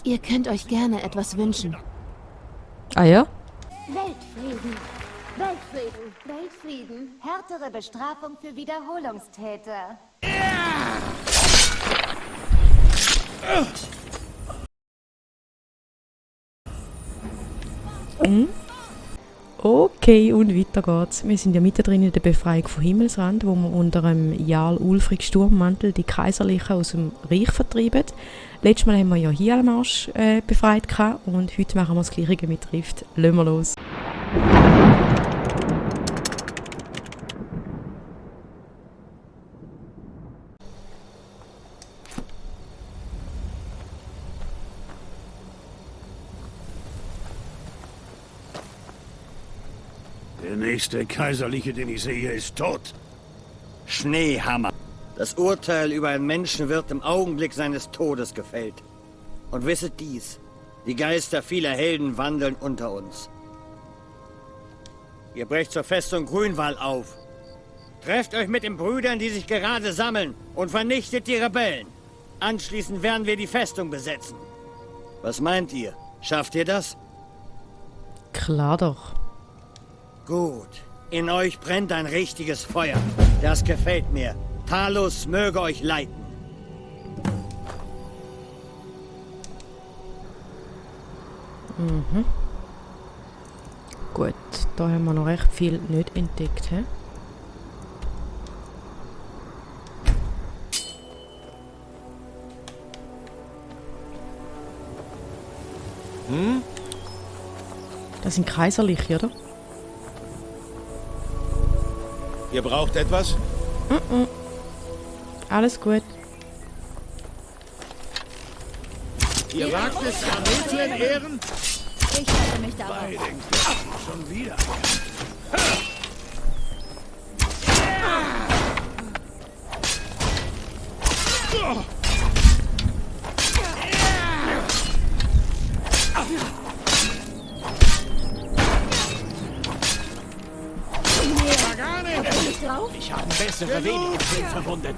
Ihr könnt euch gerne etwas wünschen. Ah ja? Weltfrieden. Weltfrieden. Weltfrieden. Härtere Bestrafung für Wiederholungstäter. Okay, und weiter geht's. Wir sind ja mittendrin in der Befreiung von Himmelsrand, wo wir unter dem Jarl Ulfric Sturmmantel die Kaiserlichen aus dem Reich vertreiben. Letztes Mal haben wir ja Hialmarsch befreit und heute machen wir das Gleiche mit Rift. Lassen wir los. Der nächste Kaiserliche, den ich sehe, ist tot. Schneehammer. Das Urteil über einen Menschen wird im Augenblick seines Todes gefällt. Und wisset dies, die Geister vieler Helden wandeln unter uns. Ihr brecht zur Festung Grünwall auf. Trefft euch mit den Brüdern, die sich gerade sammeln, und vernichtet die Rebellen. Anschließend werden wir die Festung besetzen. Was meint ihr? Schafft ihr das? Klar doch. Gut. In euch brennt ein richtiges Feuer. Das gefällt mir. Talos möge euch leiten. Gut, da haben wir noch recht viel nicht entdeckt. He? Das sind Kaiserliche, oder? Ihr braucht etwas? Alles gut. Ihr wagt es, Armee zu entehren? Ich halte mich darauf. Bei den schon wieder. Ich habe bessere wenige verwundet.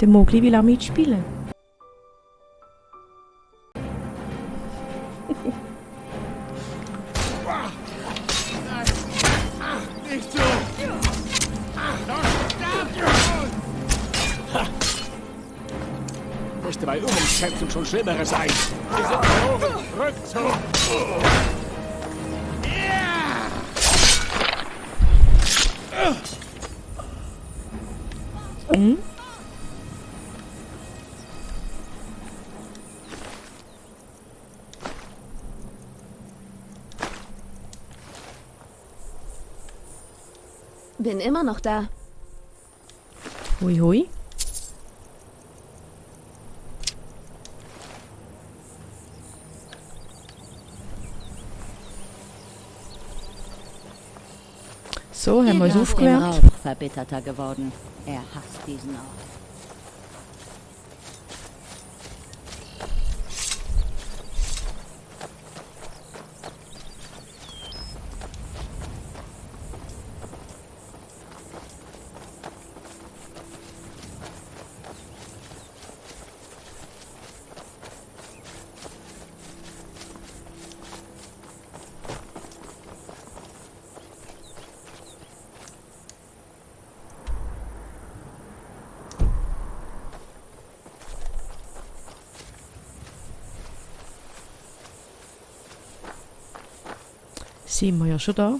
Der Mogli will auch mitspielen. Nicht so! Müsste bei Übungskämpfen schon Schlimmeres sein. Wir sind verloren. Rückzug! Bin immer noch da. Hui hui. So, haben wir uns aufgewärmt. Rauch verbitterter geworden. Er hasst diesen Ort. Sind wir ja schon da.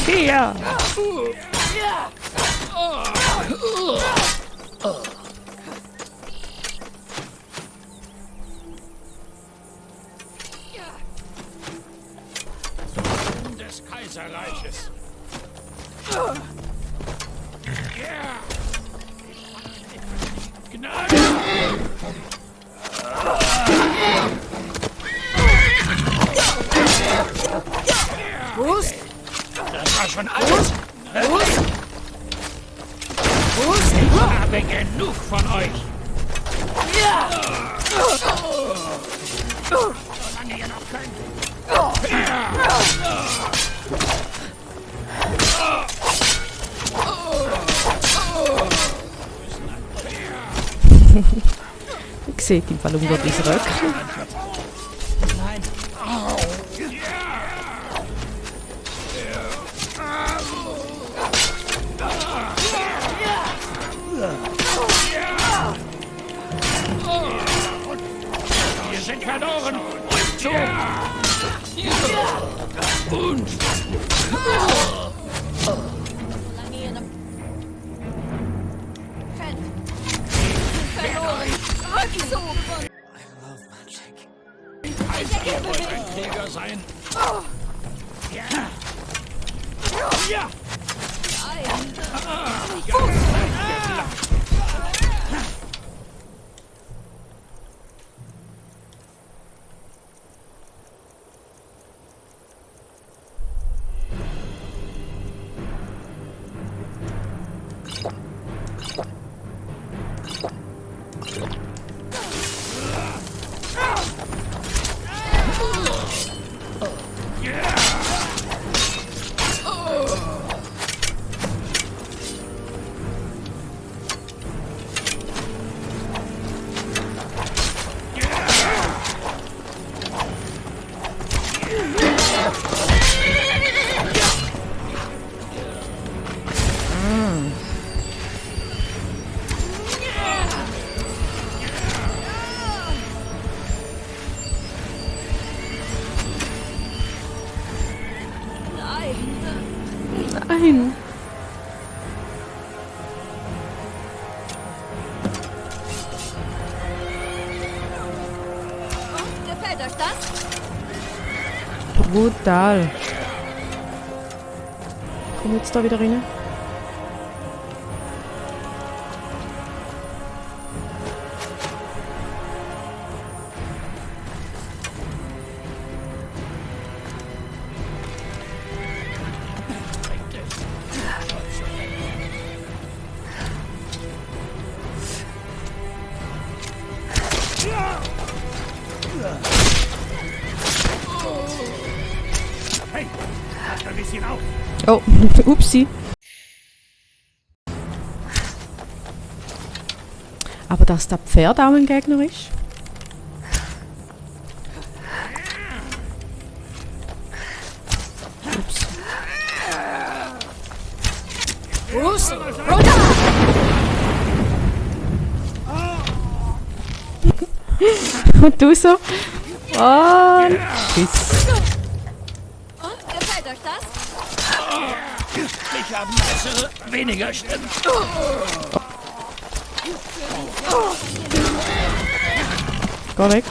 Hier! Des Kaiserreiches. Gnade! Fuß? Das war schon alles. Ich habe genug von euch. Solange ihr noch könnt. Ich sehe im Fall unter dein Röckchen. Wir sind verloren. So. Und ihr wollt ein Krieger sein. Ja. Ja. Nein! Gefällt euch das? Brutal. Komm jetzt da wieder rein. Hey, passt ein bisschen auf. Oh, upsi. Aber dass das Pferd auch ein Gegner ist? Ups. Fuß? Und du so? Und tschüss. Und? Gefällt euch das? Ich habe bessere, weniger Stimmen. Geh weg.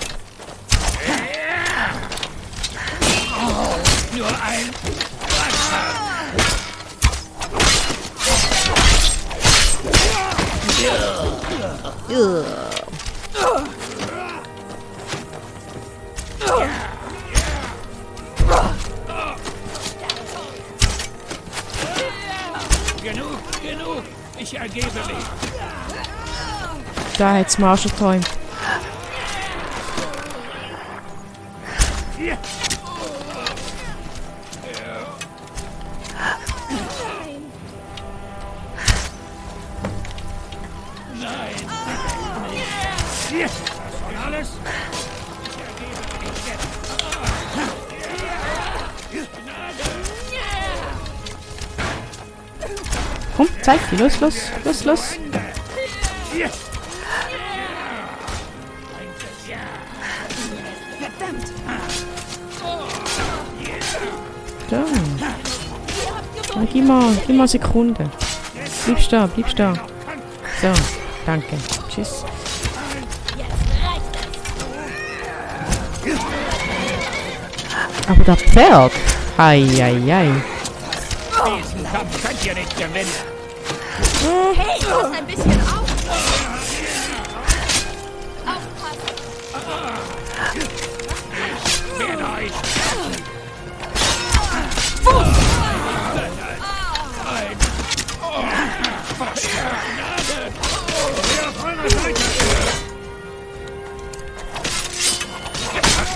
Nur ein Genug. Ich ergebe mich. Da hat's mir auch schon geträumt. Hier. Nein. Hier. Das soll alles. Ich ergebe mich jetzt. Komm, zeig die. Los. Verdammt! Da. Ja, gib mal eine Sekunde. Bleibst da, bleibst da. So, danke. Tschüss. Aber das Pferd? Ei. Diesen Kampf könnt ihr nicht gewinnen. Hey, pass ein bisschen auf! Aufpassen! Ich werde euch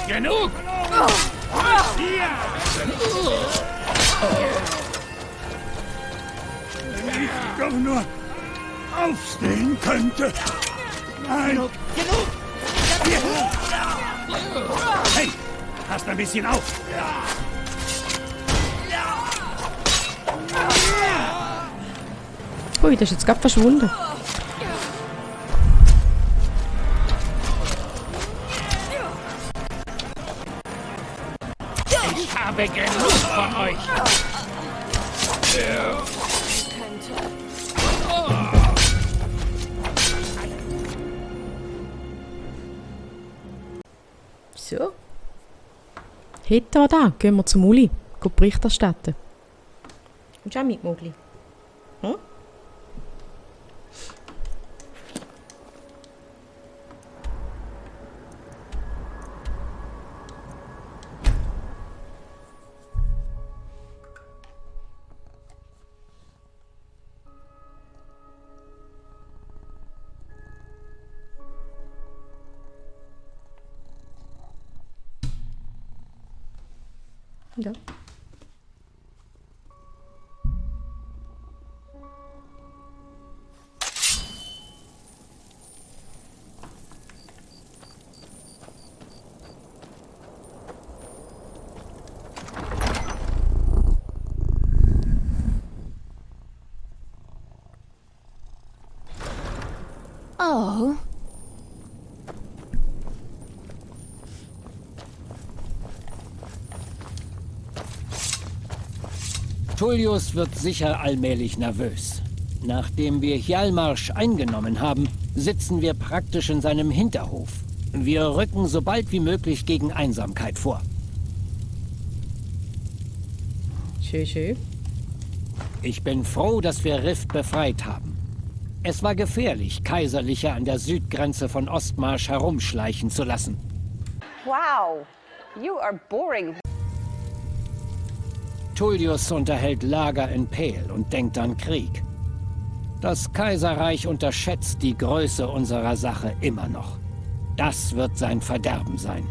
genug! Wenn ich doch nur aufstehen könnte. Nein. Genug! Hey, passt ein bisschen auf. Ui, das ist jetzt gerade verschwunden. Ich habe genug von euch! So. Heute da, gehen wir zum Uli. Gehen Bericht erstatten. Kommst du auch mit, Mogli? Hm? Ja. Oh, Tullius wird sicher allmählich nervös. Nachdem wir Hjalmarsch eingenommen haben, sitzen wir praktisch in seinem Hinterhof. Wir rücken so bald wie möglich gegen Einsamkeit vor. Schön. Ich bin froh, dass wir Rift befreit haben. Es war gefährlich, Kaiserliche an der Südgrenze von Ostmarsch herumschleichen zu lassen. Wow, you are boring. Tullius unterhält Lager in Peel und denkt an Krieg. Das Kaiserreich unterschätzt die Größe unserer Sache immer noch. Das wird sein Verderben sein.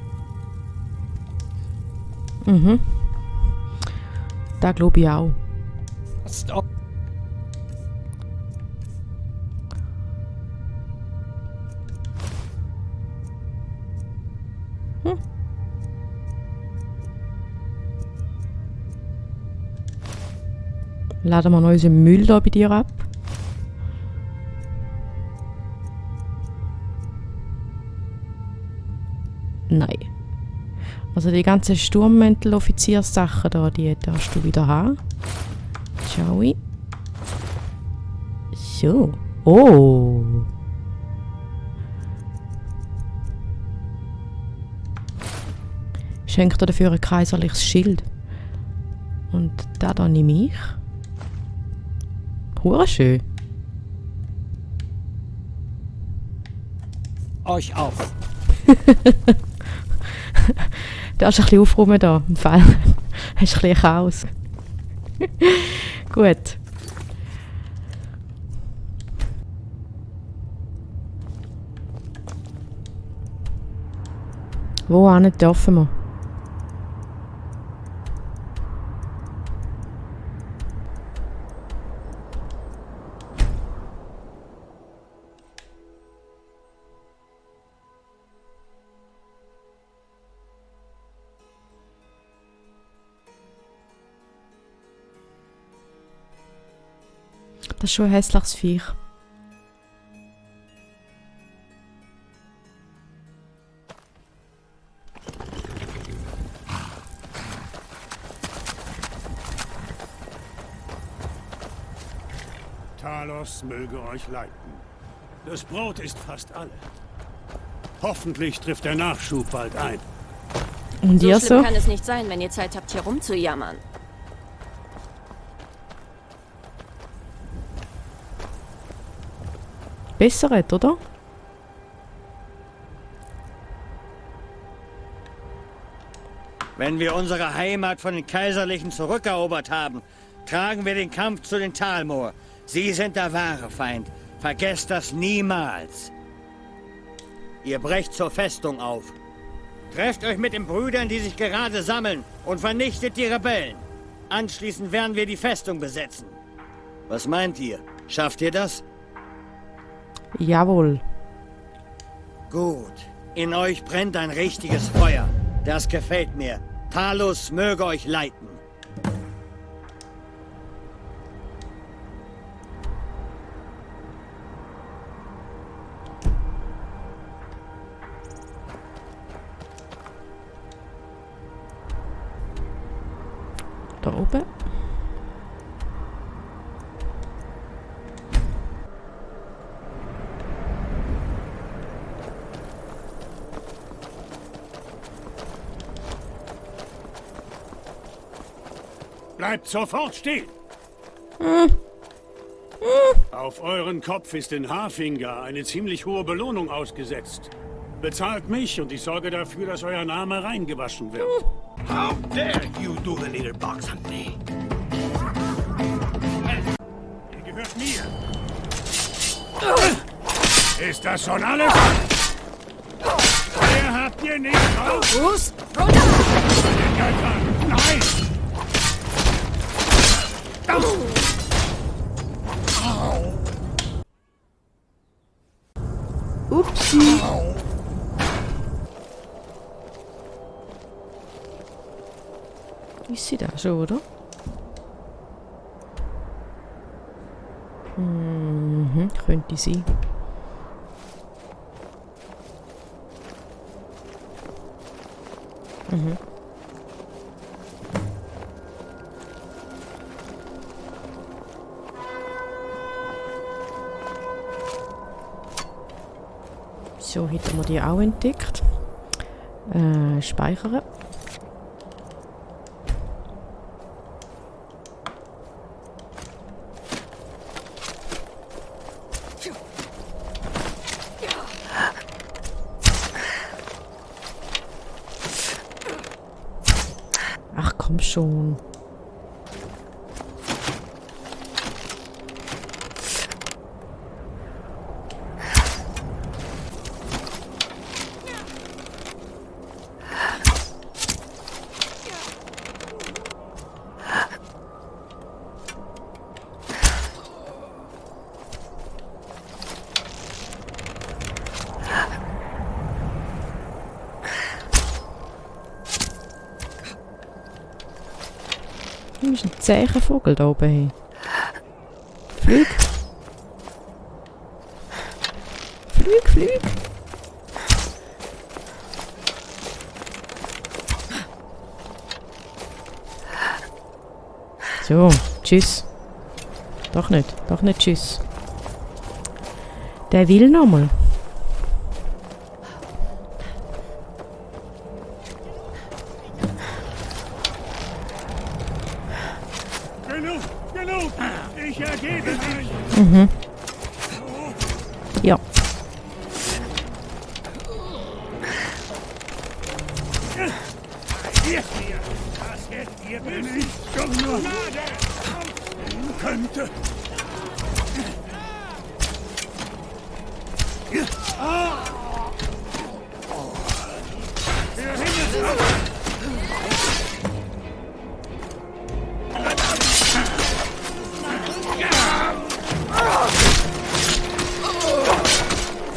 Da glaube ich auch. Stop. Laden wir noch unseren Müll da bei dir ab. Nein. Also die ganzen Sturmmäntel-Offizierssachen da, die darfst du wieder haben. Schau ich. So. Oh. Schenkt dir dafür ein kaiserliches Schild. Und da nehme ich. Hure schön. Euch auf. Du hast ein bisschen aufräumen da im Fall. Hast ein bisschen Chaos. Gut. Wohin dürfen wir? Das ist schon ein hässliches Viech. Talos möge euch leiten. Das Brot ist fast alle. Hoffentlich trifft der Nachschub bald ein. Und So ihr schlimm so? kann es nicht sein, wenn ihr Zeit habt, hier rumzujammern. Besseret, oder? Wenn wir unsere Heimat von den Kaiserlichen zurückerobert haben, tragen wir den Kampf zu den Talmoor. Sie sind der wahre Feind. Vergesst das niemals. Ihr brecht zur Festung auf. Trefft euch mit den Brüdern, die sich gerade sammeln, und vernichtet die Rebellen. Anschließend werden wir die Festung besetzen. Was meint ihr? Schafft ihr das? Jawohl. Gut. In euch brennt ein richtiges Feuer. Das gefällt mir. Talos möge euch leiten. Da oben. Bleibt sofort stehen! Auf euren Kopf ist in Hafinga eine ziemlich hohe Belohnung ausgesetzt. Bezahlt mich und ich sorge dafür, dass euer Name reingewaschen wird. How dare you do the little box on me? Ihr gehört mir. Ist das schon alles? Wer habt ihr nicht drauf? Fuß, runter! Nein! Upsi. Ist sie da schon, oder? Mhm, könnte sie. Mhm. So, hätten wir die auch entdeckt. Speichern. Ach komm schon. Das ist ein zäher Vogel da oben. Hey. Flüg! Flüg, flüg! So, tschüss. Doch nicht tschüss. Der will nochmal. Genug! Ich ergebe mich! Mhm. Ja. Hier! Das hättet ihr nicht doch nur aufstehen könnte! Für Himmels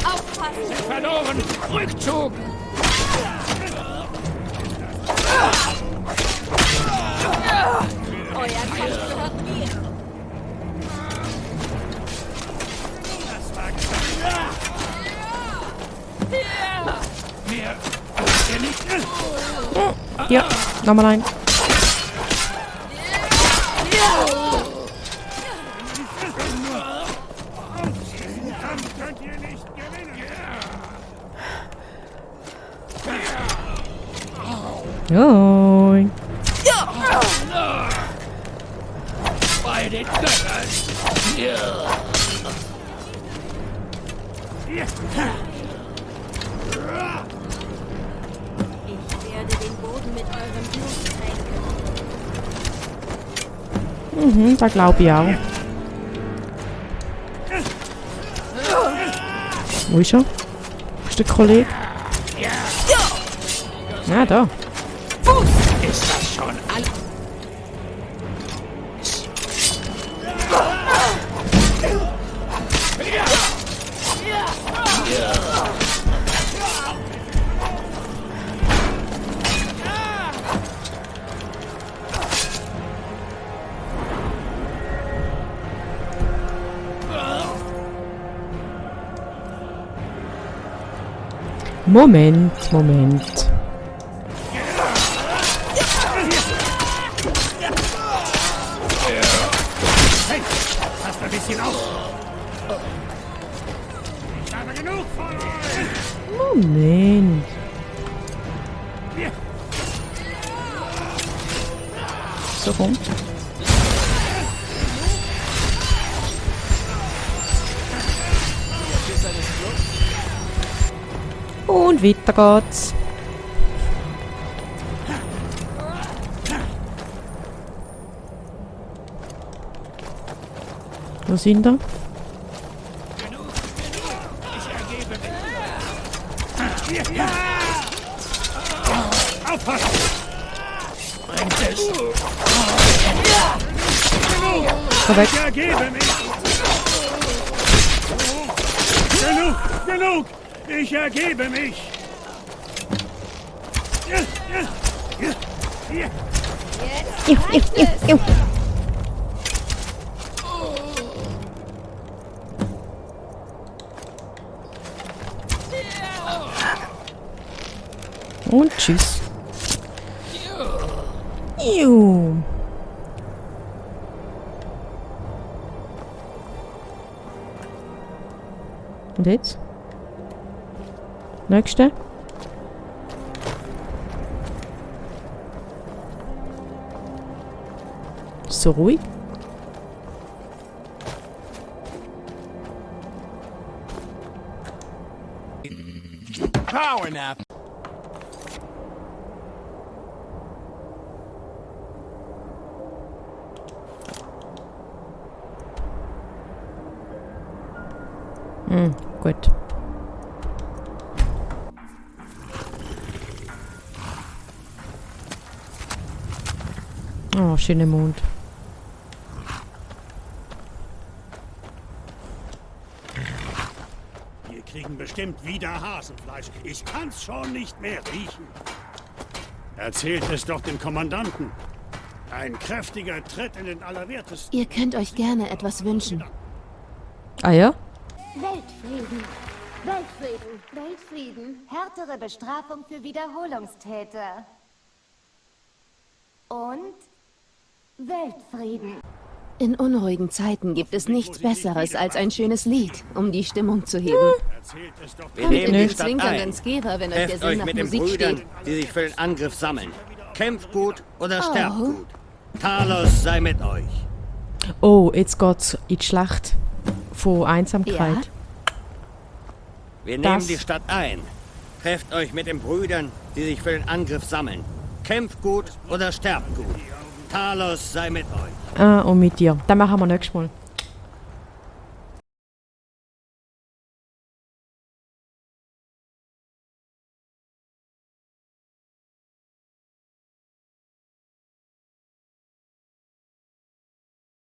Aufpassen! Verloren! Rückzug! Euer Kampf gehört mir! Mehr! Ihr nicht! Ja, nochmal ein. Hoi. Bei den Göttern! Ich werde den Boden mit eurem Blut tränken. Mhm, da glaube ich auch. Wo ist er? Wo ist der Kollege? Ja, da. Ist das schon alles? Moment. Passt ein bisschen auf. Ich habe genug von euch. Moment. So kommt. Und weiter geht's. Wo sind wir? Aufpassen! Komm weg. Ich ergebe mich! Genug! Ich ergebe mich! Und tschüss. Juhu. Und jetzt? Nächste. So ruhig. Power nap! Gut. Oh, schöner Mond. Wir kriegen bestimmt wieder Hasenfleisch. Ich kann's schon nicht mehr riechen. Erzählt es doch dem Kommandanten. Ein kräftiger Tritt in den Allerwertesten. Ihr könnt euch gerne etwas wünschen. Ah ja? Weltfrieden. Weltfrieden. Weltfrieden. Härtere Bestrafung für Wiederholungstäter. Und Weltfrieden. In unruhigen Zeiten gibt es nichts Besseres als ein schönes Lied, um die Stimmung zu heben. Erzählt es doch Wir Kommt nehmen in die den Stadt zwinkernden ein. Skera, wenn euch der Trefft Sinn euch nach mit den Musik Brüdern, steht. die sich für den Angriff sammeln. Kämpft gut oder Oh. sterbt gut. Talos sei mit euch. Oh, jetzt geht's in die Schlacht von Einsamkeit. Ja? Wir nehmen Das- die Stadt ein. Trefft euch mit den Brüdern, die sich für den Angriff sammeln. Kämpft gut oder sterbt gut. Talos sei mit euch. Ah, und mit dir. Dann machen wir nächstes Mal.